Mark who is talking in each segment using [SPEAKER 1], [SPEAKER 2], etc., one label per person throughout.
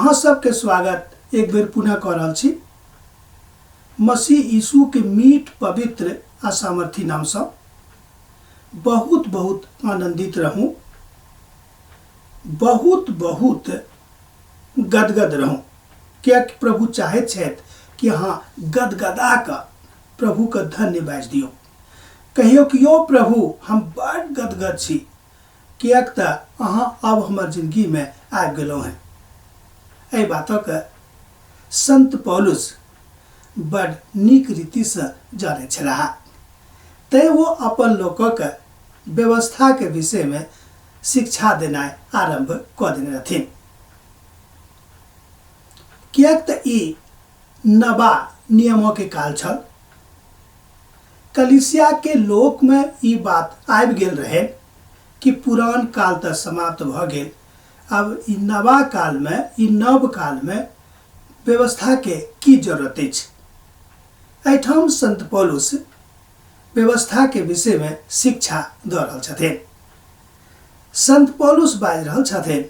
[SPEAKER 1] अहाँ सबके स्वागत एक बेर पुनः कऽ रहल छी मसीह यीशु के मीठ पवित्र आ सामर्थी नामसँ। बहुत बहुत आनंदित रहूँ, बहुत बहुत गदगद रहूँ, कियाकि प्रभु चाहैत छथि कि अहाँ गदगदा कऽ प्रभुके धन्य बाजि दियौ। कहियौ कि यौ प्रभु, हम बड़ गदगद छी, किएक तऽ अहाँ अब हमर जिंदगीमे आबि गेलहुँ हेँ। एहि बातक संत पौलुस बड़ नीक रीतिसँ जानैत छलाह, तैँ ओ अपन लोकक व्यवस्थाक विषयमे शिक्षा देनाइ आरम्भ कऽ देने रहथिन, किएक तऽ ई नबा नियमके काल छल। कलीसियाके लोकमे ई बात आबि गेल रहै कि पुरान काल तऽ समाप्त भऽ गेल, आब ई नवा कालमे, ई नव कालमे व्यवस्थाके की जरूरत अछि। एहिठाम संत पौलुस व्यवस्थाके विषयमे शिक्षा दऽ रहल छथिन। संत पौलुस बाजि रहल छथिन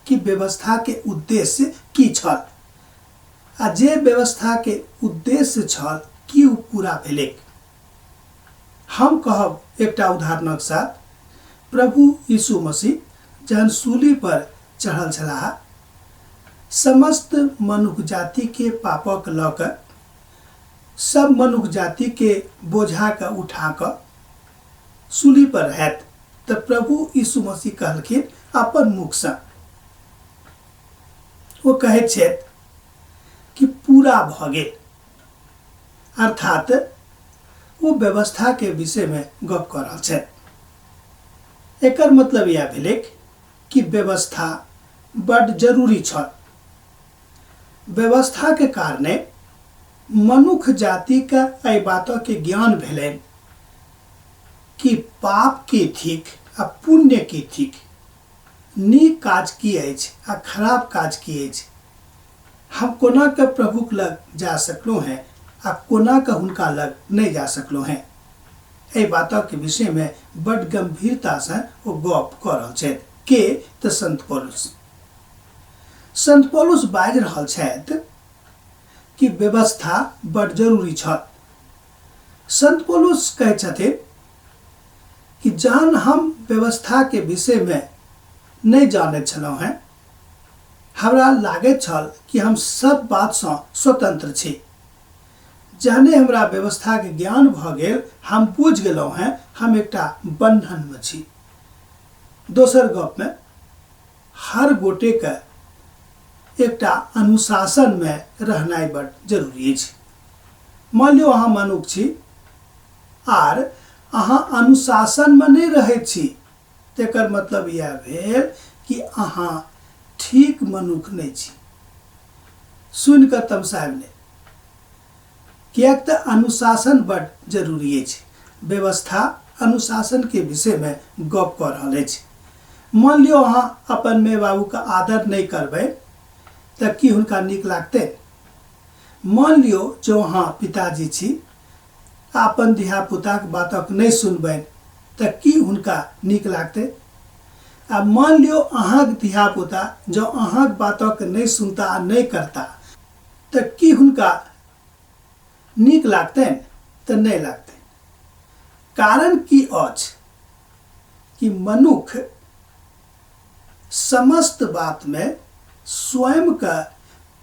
[SPEAKER 1] कि व्यवस्थाके उद्देश्य की छल आ जे व्यवस्थाके उद्देश्य छल की ओ पूरा भेलैक। हम कहब एकटा उदाहरणक साथ, प्रभु यीशु मसीह जहन सूली पर चढ़ल छलाह, समस्त मनुख जातिके पापक लऽ कऽ, सब मनुख जातिके बोझाके उठा कऽ सूली पर रहैत, तऽ प्रभु यीशु मसीह कहलखिन अपन मुखसँ, ओ कहैत छथि कि पूरा भऽ गेल। अर्थात ओ व्यवस्थाके विषयमे गप कऽ रहल छथि। एकर मतलब इएह भेलैक कि व्यवस्था बड्ड जरूरी छल। व्यवस्थाके कारणे मनुख जातिके एहि बातके ज्ञान भेलनि कि पाप की थिक आ पुण्य की थिक, नीक काज की अछि आ खराब काज की अछि, हम कोना कऽ प्रभुक लग जा सकलहुँ हेँ आ कोना कऽ हुनका लग नहि जा सकलहुँ हेँ। एहि बातक विषयमे बड्ड गम्भीरतासँ ओ गप कऽ रहल छथि। के? तऽ संत पौलुस। संत पौलुस बाजि रहल छथि कि व्यवस्था बड्ड जरूरी छल। संत पौलुस कहै छथिन कि जहन हम व्यवस्थाके विषयमे नहि जानैत छलहुँ हेँ, हमरा लागैत छल कि हम सब बातसँ स्वतंत्र छी। जहने हमरा व्यवस्थाके ज्ञान भऽ गेल, हम बुझि गेलहुँ हेँ हम एकटा बन्धनमे छी। दोसर गपमे हर गोटेके एकटा अनुशासनमे रहनाइ बड्ड जरूरी अछि। मान लियौ अहाँ मनुख छी आर अहाँ अनुशासनमे नहि रहैत छी, तेकर मतलब इएह भेल कि अहाँ ठीक मनुख नहि छी। सुनि कऽ तमसायब नहि, किएक तऽ अनुशासन बड्ड जरूरी अछि। व्यवस्था अनुशासनके विषयमे गप कऽ रहल अछि। मान लियौ अहाँ अपन माय बाबूके आदर नहि करबै तऽ की हुनका नीक लागतनि? मान लियौ जँ अहाँ पिताजी छी आ अपन धियापुताक बातक नहि सुनबनि तऽ की हुनका नीक लागतै? आ मान लियौ अहाँक धियापुता जँ अहाँक बातक नहि सुनता आ नहि करता तऽ की हुनका नीक लागतनि? तऽ नहि लागतनि। कारण की अछि कि मनुख समस्त बातमे स्वयंके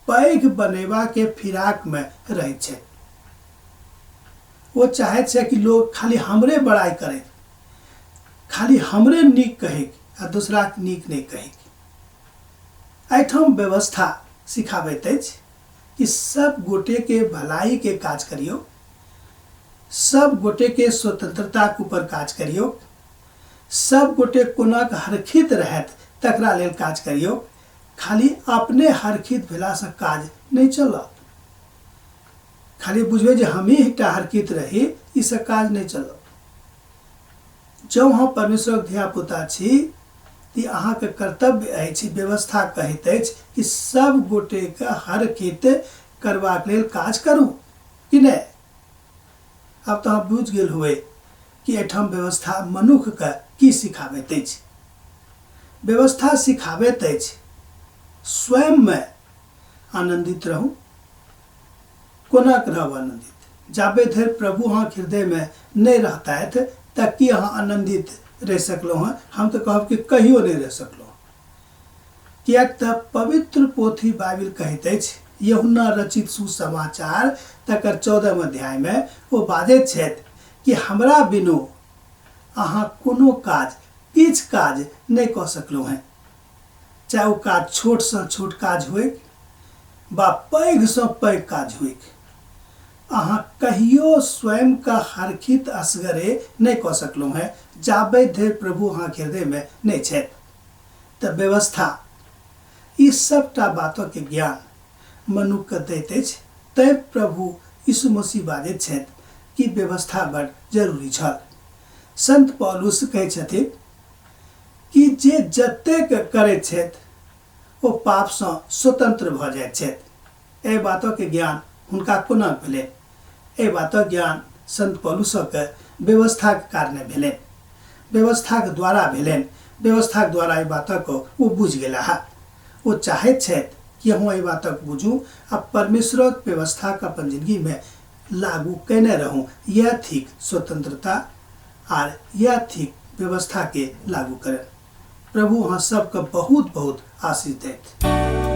[SPEAKER 1] पैघ बनेबाके फिराकमे रहैत छै। ओ चाहैत छै कि लोग खाली हमरे बड़ाइ करै, खाली हमरे नीक कहैक आ दोसराके नीक नहि कहैक। एहिठाम व्यवस्था सिखाबैत अछि कि सब गोटेके भलाइके काज करियौ, सब गोटेके स्वतंत्रताके ऊपर काज करियौ, सब गोटे कोनाक हरखित रहत तकरा लेल काज करियौ। खाली अपने हरखित भेलासँ काज नहि चलत। खाली बुझबै जे हमही एकटा हरखित रही, ईसँ काज नहि चलत। जँ अहाँ परमेश्वरक धियापुता छी तऽ अहाँके कर्तव्य अछि, व्यवस्था कहैत अछि कि सब गोटेके हरखित करबाक लेल काज करू कि नहि। आब तऽ अहाँ बुझि गेल होबै कि एहिठाम व्यवस्था मनुखके की सिखाबैत अछि। व्यवस्था सिखाबैत अछि स्वयंमे आनन्दित रहू। कोना के रहब आनन्दित? जाबे धरि प्रभु अहाँके हृदयमे नहि रहतथि तऽ की अहाँ आनन्दित रहि सकलहुँ हँ? हम तऽ कहब कि कहियो नहि रहि सकलहुँ, किएक तऽ पवित्र पोथी बाइबिल कहैत अछि, यूहन्ना रचित सुसमाचार तकर 14 अध्यायमे ओ बाजैत छथि कि हमरा बिनु अहाँ कोनो काज, किछु काज नहि कऽ सकलहुँ हेँ। चाहे ओ काज छोटसँ छोट काज होइक वा पैघसँ पैघ काज होइक, अहाँ कहियो स्वयंके हरखित असगरे नहि कऽ सकलहुँ हेँ जाबे धरि प्रभु अहाँके हृदयमे नहि छथि। तऽ व्यवस्था ई सबटा बातके ज्ञान मनुखके दैत अछि। तैँ प्रभु यीशु मसीह बाजैत छथि कि व्यवस्था बड जरूरी छल। संत पौलुस कहै छथिन कि जे जतेक करैत छथि ओ पापसँ स्वतंत्र भऽ जाइत छथि। एहि बातक ज्ञान हुनका कोना भेलनि? एहि बातक ज्ञान संत पौलुसक व्यवस्थाक कारणे भेलनि, व्यवस्थाक द्वारा भेलनि। व्यवस्थाक द्वारा एहि बातक ओ बुझि गेलाह। ओ चाहैत छथि कि अहूँ एहि बातक बुझू आ परमेश्वरक व्यवस्थाक अपन जिंदगीमे लागू कयने रहू। इएह थिक स्वतंत्रता आर इएह थिक व्यवस्थाके लागू करब। प्रभु अहाँ सबके बहुत बहुत आशीष दैथ।